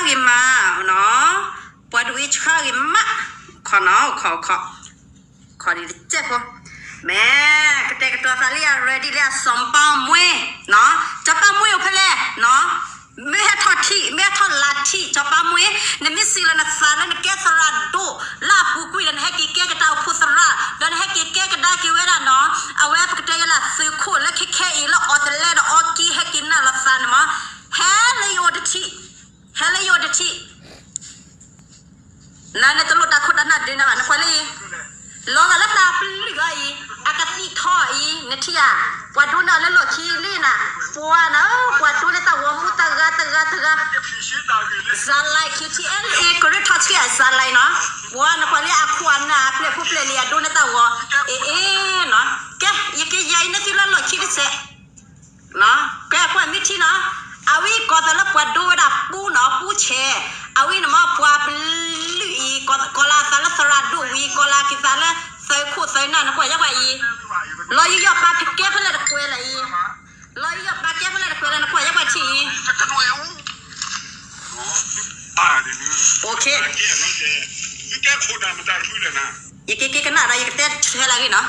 ဂ့ၤမးနီၤ, ပှၤဒ်ဝဲဆှၢဂ့ၤမး, ခီနီၤ, ခီ, ခီ, ခီဒ်တစဲးဖိ, မ့ၢ်ကတဲာ်ကတီၤသးလံ အ ready လံ အစီၤပၤမှဲနီၤ, စီၤပၤမှဲအိၣ်ဖဲလဲၣ်နီၤ, မ့ၢ်ဟဲထီၣ်ထံၣ် မ့ၢ်ဟဲထီၣ်လၢထံၣ် စီၤပၤမှဲ, နမ့ၢ်စံးလီၤနသးလၢနကဲသရၣ်ဒိၣ်လၢအပူၤကွံာ်ဒီး နဟဲက့ၤကဲကဒါက့ၤဖိသရၣ် ဒီးနဟဲက့ၤကဲကဒါက့ၤဝဲဒၣ်နီၤ, အဝဲပကတဲယဲလၢသုးခိၣ်လၢခဲခဲအံၤလၢအီၤတလဲဒီးအီက့ၤဟဲက့ၤနၢ်လီၤသးန့ၣ်မး, ဟဲလၢယအိၣ်တထံၣ် ဟဲလၢယအိၣ်တထံၣ်, နန့ၣ်တလိၣ်တၢ်ခိၣ်တၢ်နၢ်ဒုးနၤဘၣ် နကွၢ်လၢအံၤ, လီၤဂာ်လၢတၢ်ပလုၢ်အံၤ, အကသံၣ်ထီၣ်အံၤ နထံၣ်ဧါ, ပှၤဒိးန့ၢ်အီၤလၢလီၢ်ခံလံနၤ, ပှၤနၤ, ပှၤဒိးန့ၢ်တၢ်ဂီၤမူတဂၤတဂၤတဂၤ, ဇာတ်လမ်း K T L A ကရၢထီၣ်ဆံးအ ဇာတ်လမ်း နီၤ, ပှၤနကွၢ်လၢအခိၣ်အနၢ်အပျဲၢ်ဖိပျဲၢ်လံ အဒိးန့ၢ်တၢ်ဂီၤ, အ့ၣ်အ့ၣ်နီၤ, ကဲ ယကယၤအံၤန့ၢ်သုလၢလီၢ်ခံတစဲး ကဲကွၢ်မ့ၢ်ထံနီၤ, အဝဲကီၢ်သးလၢပှၤဒိဝဲဒၣ်ပူနီၤ ပူဆဲး, အဝဲန့ၣ်မ့ၢ်ပှၤပလုၢ်အံၤ, ကီၢ်လၢအသးလၢသရၣ်ဒိၣ်ဝံၤ ကီၢ်လၢအက့ၤသးလၢသုးခိၣ်သုးနၢ် နကွၢ်ယဲကွၢ်အံၤ, လီၤယံၤယီၣ်ပာ်ကဲဖဲလဲၣ်တကွဲးလၢအံၤ, လီၤယံၤယီၣ်ပာ်ကဲဖဲလဲၣ်တကွဲးလၢနကွၢ်ယဲကွၢ်ထံအံၤ, ယကက့ၤကနၣ်ဒီး ယကတဲထဲလၢအဂ့ၢ်နီၤ,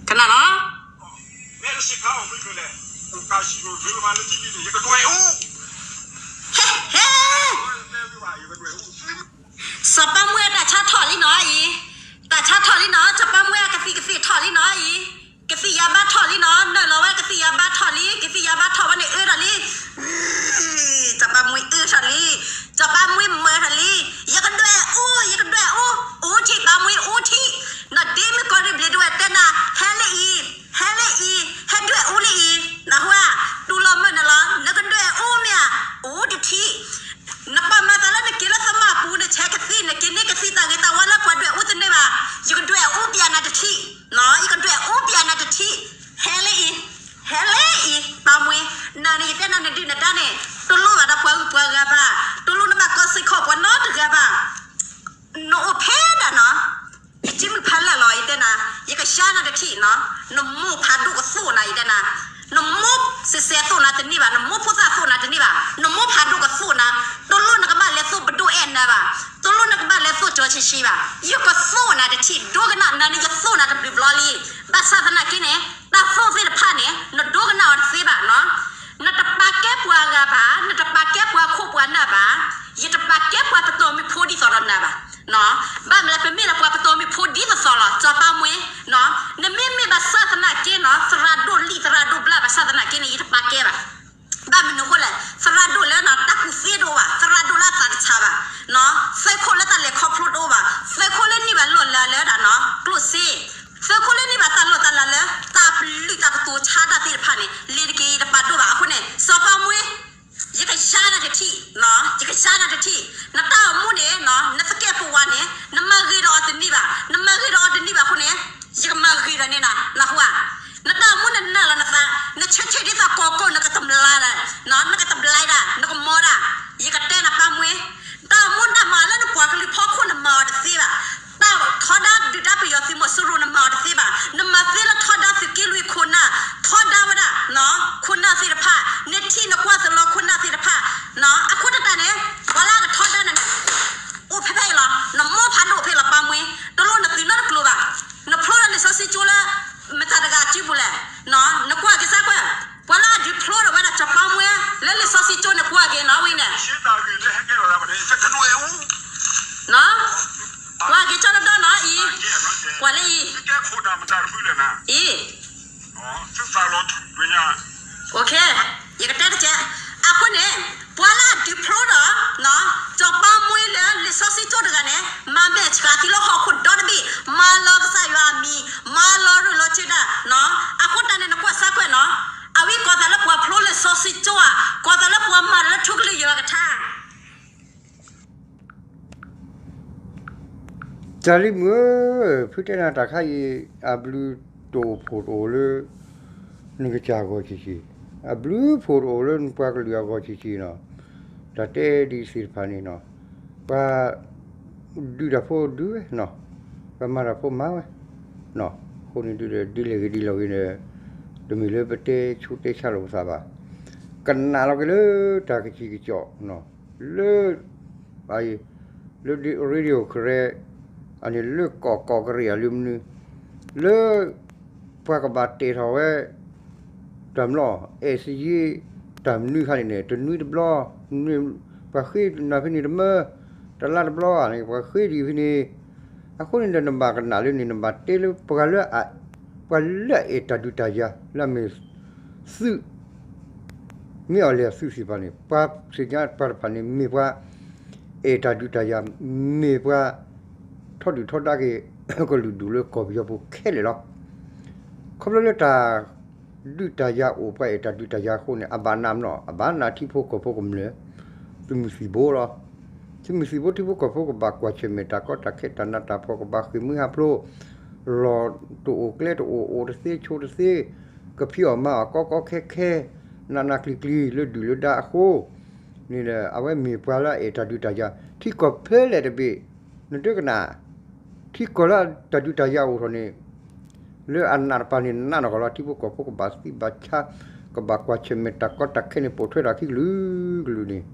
ကနၣ်နီၤ, ဟဲ, စီၤပၤမှဲတၢ်ဆါထီၣ်လံနီၤအံၤ, တၢ်ဆါထီၣ်လံနီၤ, စီၤပၤမှဲကသံၣ်ကသံၣ်ထီၣ်လံနီၤအံၤ, ကသံၣ်ယၤဘါထီၣ်လံနီၤ, နၢ်လီၤဝဲကသံၣ်ယၤဘါထီၣ်လံ, ကသံၣ်ယၤဘါထီၣ်ဝဲန့ၣ်အၢထီၣ်လံ, စီၤပၤမှဲအၢထီၣ်လံ, စီၤပၤမှဲမၢထီၣ်လံ, ယကဒွဲၣ်အူ, ယကဒွဲၣ်အူ, အူထံၣ်ပၤမှဲအူထံၣ်, နဒ့မုၣ်ကီၢ်ရ့ၣ်ဘျံးဒဝဲၣ်တဲနၤ, ဟဲလၢအံၤ, ဟဲလၢအံၤ, ဟဲဒွဲၣ်အူလၢအံၤ, နၢ်ဟူဧါ, တူၢ်လိာ်မုၢ်နၤလီၤ, နကဒွဲၣ်အူမ့ၢ်ဧါ, အူတထံၣ် နပာ်မၤသးလၢနက့ၤလၢသမၣ်ပူၤ နဆဲးကသံၣ် နက့ၤန့ၢ်ကသံၣ်တၢ်ဂ့ၤတၢ်ဝါလၢပှၤဒွဲၣ်အူတန့ၢ်ဘၣ်, ယကဒွဲၣ်အူပျဲနၤတထံၣ်, ယကဒွဲၣ်အူပျဲနၤတထံၣ်, ဟဲလၢအံၤ, ဟဲလၢအံၤ, ပၤမှဲ, နၤန့ၣ်ယတဲနၤနဒုၣ်နဒါန့ၣ်, တလိၣ်ဘၣ်ဒီးပှၤဂုၤပှၤဂၤဘၣ်, တလိၣ်နဘၣ်ကီစ့ၢ်ခီးပှၤနီတဂၤဘၣ် နအိၣ်ဖဲဒၣ်နီၤ, ယစုမုၢ်ဖးလၢာ်လီၤ ယတဲနၤ, ယကဆါနၤတထံၣ်နီၤ, နမိၢ်ဖးဒိၣ်ကသိၣ်နၤ ယတဲနၤ, နမိၢ်စဲးစဲးသိၣ်နၤတန့ၢ်ဘၣ်, နမိၢ်ဖိသၣ်သိၣ်နၤတန့ၢ်ဘၣ်, နမိၢ်ဖးဒိၣ်ကသိၣ်နၤ, တလိၣ်နကဘၣ်လဲၤသိၣ်ပဒိၣ်အဲၣ်နၤဘၣ်, တလိၣ်နကဘၣ်လဲၤသိၣ်ကၠီဆံးဆံးဘၣ်, ယကသိၣ်နၤတထံၣ်, ဒိကနၣ်နၤန့ၣ် ယသိၣ်နၤတဘျုးဘျီလံ, ဘၣ်ဆၣ်သနာ်က့န့ၣ်, တၢ်သိၣ်သ့ၣ်တဖၣ်န့ၣ် နဒိကနၣ်အီၤတသ့ဘၣ်နီၤ နတပာ်ကဲပှၤဂၤဘၣ်, နတပာ်ကဲပှၤခိၣ်ပှၤနၢ်ဘၣ်, ယတပာ်ကဲပှၤပတီၢ်မုၢ်ဖိဒ်သိးဒီးနၤဘၣ်. ဘၣ်မနုၤလဲၣ် ပမ့ၢ်ဒီးပှၤပတီၢ်မုၢ်ဖိဒ်သိးသိးလီၤ, စီၤပၤမှဲ, နမ့မ့ၢ်ဘၣ်ဆၣ်သနာ်က့နီၤ သရၣ်ဒိၣ်လံၣ်သရၣ်ဒိၣ်ဘျၣ်ဘၣ်ဆၣ်သနာ်က့န့ၣ် ယတပာ်ကဲဘၣ်. ဘၣ်မနုၤအဃိလဲၣ်, သရၣ်ဒိၣ်လၢတၢ်ကူၣ်သ့တအိၣ်ဘၣ်, သရၣ်ဒိၣ်လၢအသးတဆးဘၣ်, သုးခိၣ်လၢတၢ်လဲၤခီဖျိတအိၣ်ဘၣ်, သုးခိၣ်လၢန့ၢ်ဘၣ်လိာ်လၢလၢဒၣ်နီၤ ကျိၣ်စ့ သုးခိၣ်လၢန့ၢ်ဘၣ်တၢ်လိာ်တၢ်လၤလၢ တၢ်ပလုၢ်တၢ်ကတိၤဆါတၢ်သ့ၣ်တဖၣ်န့ၣ် လ့ၤတက့ၤယတပာ်ဒိၣ်ဘၣ်. အဃိန့ၣ် စီၤပၤမှဲ, ယကဆါနၤတထံၣ်, ယကဆါနၤတထံၣ်, နတၢ်အိၣ်မူန့ၣ် နသကဲာ်ပဝးန့ၣ် နမၤဂ့ၤဒီးအီၤတန့ၢ်ဘၣ်, နမၤဂ့ၤဒီးအီၤတန့ၢ်ဘၣ်အဃိန့ၣ် ယကမၤဂ့ၤဒီးန့ၢ်နၤ, နၢ်ဟူဧါ. နတၢ်အိၣ်မူနနၢ်လီၤနသး, နဆၢထၢၣ်ဒ်သိးကီၢ်ကိၣ် နကတဘျါ, နကတဘျါဒၣ် နကမီဒၣ်, ယကတဲနၤပၤမှဲ, တၢ်အိၣ်မူနမၤလၢနပှၤကလုာ်ဖီခိၣ်နမၤအီၤတသ့ဘၣ်. တၢ်ထီဒါဒုၣ်ဒါပယီၤသုးမီၤစိရိၤနမၤအီၤတသ့ဘၣ်. နမၤသ့လၢထီဒါသုးက့လွံၢ်ခိၣ်နၢ်, ထီဒါဝဲဒၣ် ခိၣ်နၢ်သ့ၣ်တဖၣ်, နထံၣ်နကွၢ်သလီၤခိၣ်နၢ်သ့ၣ်တဖၣ်, အဃိသတးန့ၣ် ပှၤလၢအကထီဒါနၤန့ၣ် အိၣ်ဖဲဖဲအံၤလီၤ. နမိၢ်ဖးဒိၣ်ဖဲလီၤပၤမှဲ, တလိၣ်နသုးနီတကျိၤဘၣ်. နဖျိလၢလံာ်စီဆှံကၠိလၢ မတၤတဂၤစုပူၤလဲၣ်, နကွၢ်က့ၤစၢ်ကွၢ်, ပှၤလၢအဒုးဖျိဒီးဝဲဒၣ်စီၤပၤမှဲ လၢလံာ်စီဆှံကၠိန့ၣ် ကွၢ်က့ၤနီၤဝံၤန့ၣ် ကွၢ်က့ၤကၠီတဒီနီၤအံၤ, ကွၢ်လၢအံၤ, အံၤ, ယကတဲတကဲး, အဃိန့ၣ် ပှၤလၢအဒုးဖျိဒီး စီၤပၤမှဲလၢလံာ်စီဆှံကၠိတဂၤန့ၣ် မၤမဲာ်ဆှးသုလၢဟီၣ်ခိၣ်ဒီတဘ့ၣ်, မၤလီၤကစၢ်ယွၤအမံၤ, မၤလီၤရူၢ်လီၤစ့ဒၣ်, အဃိတၢ်န့ၣ် နကွၢ်စၢ်ကွၢ်နီၤ, အဝဲကီၢ်သးလၢပှၤဖျိလံာ်စီဆှံကၠိဧါ, ကီၢ်သးလၢပှၤမၤတၢ်လၢထူကလုာ်ယွၤကထါ တၢ်လံမုၢ်ဧၢ, ဖုတဲနၤတၢ်ခါအံၤ အဘျုးတအိၣ်ဖှိၣ်တအိၣ်လၢ နကစၢ်အဂီၢ်ဆံးဆံး, အဘျုးဖှိၣ်တအိၣ်လၢနပှၤကလုာ်အဂီၢ်ဆံးဆံးနီၤ, တၢ်တဲဒ်သ့ၣ်တဖၣ်န့ၣ်နီၤ, ပှၤဒုးတၢ်ဖိဒုးဝဲနီၤ, ပှၤမၤတၢ်ဖိမၤဝဲနီၤ, အဃိန့ၣ်ဒုးဒီး ဒ်လဲၣ်ဂ့ၤဒ်လဲၣ်ဂ့ၤန့ၣ် တမ့ၢ်လၢပတဲဆူးတဲဆါလိာ်ပသးဘၣ်. ကနၣ်လီၤက့ၤလၢတၢ်ကစံၣ်ကစီၣ် လၢ လၢ Radio Karen န့ၣ် လၢကီၢ်ကီၢ်ကရံၣ်အလုၢ်မနုၤ လၢ ပှၤကဘၣ်တဲာ်ထီၣ်ဝဲ တၢ်မလီၤ အဲၣ်စယ့ တၢ်မနုၤခါန့ၣ်န့ၣ် တနွံတဘျီ ပှၤဃ့နၤဖဲန့ၣ်တမၢ တလါတဘျီန့ၣ် ပှၤဃ့ဒံးဖဲန့ၣ် အဃိန့ၣ်ဒီး နဘၣ်ကနၣ်လၢန့ၣ် နဘၣ်တဲလၢပှၤလၢ ပှၤလၢအအဲၣ်တၢ်ဒုးတၢ်ယၤ လၢအမ့ၢ် သုး မ့ၢ်အီၤလဲၤသုးသ့ၣ်တဖၣ်န့ၣ် ပှၤသ့ၣ်ညါပှၤတဖၣ်န့ၣ် မ့ၢ်ပှၤ အဲၣ်တၢ်ဒုးတၢ်ယၤ မ့ၢ်ပှၤ ထီဒုၣ်ထီဒါက့ၤ ကလုာ်ဒူၣ်လၢကီၢ်ပယီၤပူၤခဲလၢာ်လီၤ. ခီဖျိလၢတၢ် ဒုးတၢ်ယၤအိၣ် ပှၤအဲၣ်တၢ်ဒုးတၢ်ယၤအဃိန့ၣ် အဘၣ်နးမနီၣ် အဘၣ်နးထံဖိကီၢ်ဖိကမျၢၢ် သုးမုၢ်သံၣ်ဘိလီၤ. သုးမုၢ်သံၣ်ဘိထံဖိကီၢ်ဖိကဘၣ်ကွၢ်ဆၢၣ်မဲာ်တၢ်ကီတၢ်ခဲတၢ်နးတၢ်ဖှီၣ် ကဘၣ်ဃ့ၢ်မှံဟးဖျိး လီၢ်တအိၣ်ကျဲတအိၣ် အိၣ်တသ့ဆိးတသ့ ကဖံးအီၣ်မၤအီၣ်ကီကီခဲခဲ နးနးကျံၤကျံၤ လၢဒုၣ်လၢဒါအဃိန့ၣ်ဒီး အဝဲမ့ၢ်ပှၤလၢအအဲၣ်တၢ်ဒုးတၢ်ယၤ ထံကီၢ်ဖဲလဲၣ်တဘ့ၣ် နတကနၣ် ထံကီၢ်လၢတၢ်ဒုးတၢ်ယၤအိၣ်ထီၣ်န့ၣ် လၢအနးတပၤန့ၣ် နးနီၢ်ကီၢ်လီၤ. ထံဖိကီၢ်ဖိကဘၣ်သံဘၣ်ဆါ ကဘၣ်ကွၢ်ဆၢၣ်မဲာ်တၢ်ကီတၢ်ခဲန့ၣ် ပိာ်ထွဲတၢ်ခံကလုာ်ကလုာ်န့ၣ်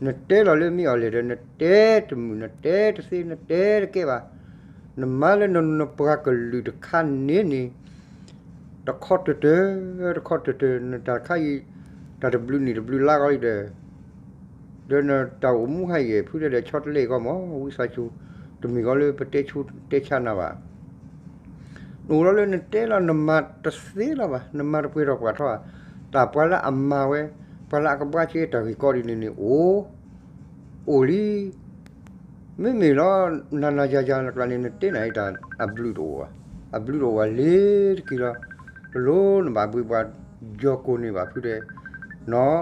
နတဲလီၤလၢမ့ၢ်အီၤလဲၣ်ဒီး နတဲတမုာ် နတဲတသ့ နတဲတကဲဘၣ်. နမၤလၢနပှၤကလုာ်တခါန့ၣ်န့ၣ် တခီတၢၢ်တၢၢ် တခီတၢၢ်တၢၢ် နတၢ်တခါအံၤ တၢ်တဘျုးနံၣ်တဘျုးလါဂီၤလံဒီး ဒီးနတၢ်အိၣ်မူဟါအံၤ ဖုတဲဒီးဆီတလဲအံၤဂီၢ်မး ဝံသးစူၤ တမ့ၢ်ဂီၤလၢပတဲဆူတဲဆါနၤဘၣ်. နအိၣ်လီၤလၢနတဲလီၤ နမၤတသ့လီၤဘၣ် နမၤတပှဲၤထီၣ်ပှဲၤထီၣ်ဧါ. တၢ်ပှၤလၢအမၤဝဲ ပှၤလၢအကဘှါက့ၤတၢ်ဂ့ၢ်ကီဒ်န့ၣ်န့ၣ် အိၣ် အိၣ်လံ မ့မ့ၢ်လီၤ နၤနၤယၤယၤနကျါန့ၣ် နတဲနၤအံၤတၢ်အဘျုးတအိၣ်ဘၣ်, အဘျုးတအိၣ်ဘၣ်လ့ၤတက့ၢ်လီၤ. တလိၣ်နဘၣ်ဘှံးဘှါ ယီၤကိၢ်န့ၢ်ဘၣ်ဖုတဲ နီၢ်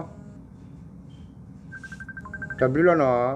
တၢ်ဘျုးလီၤနီၢ်.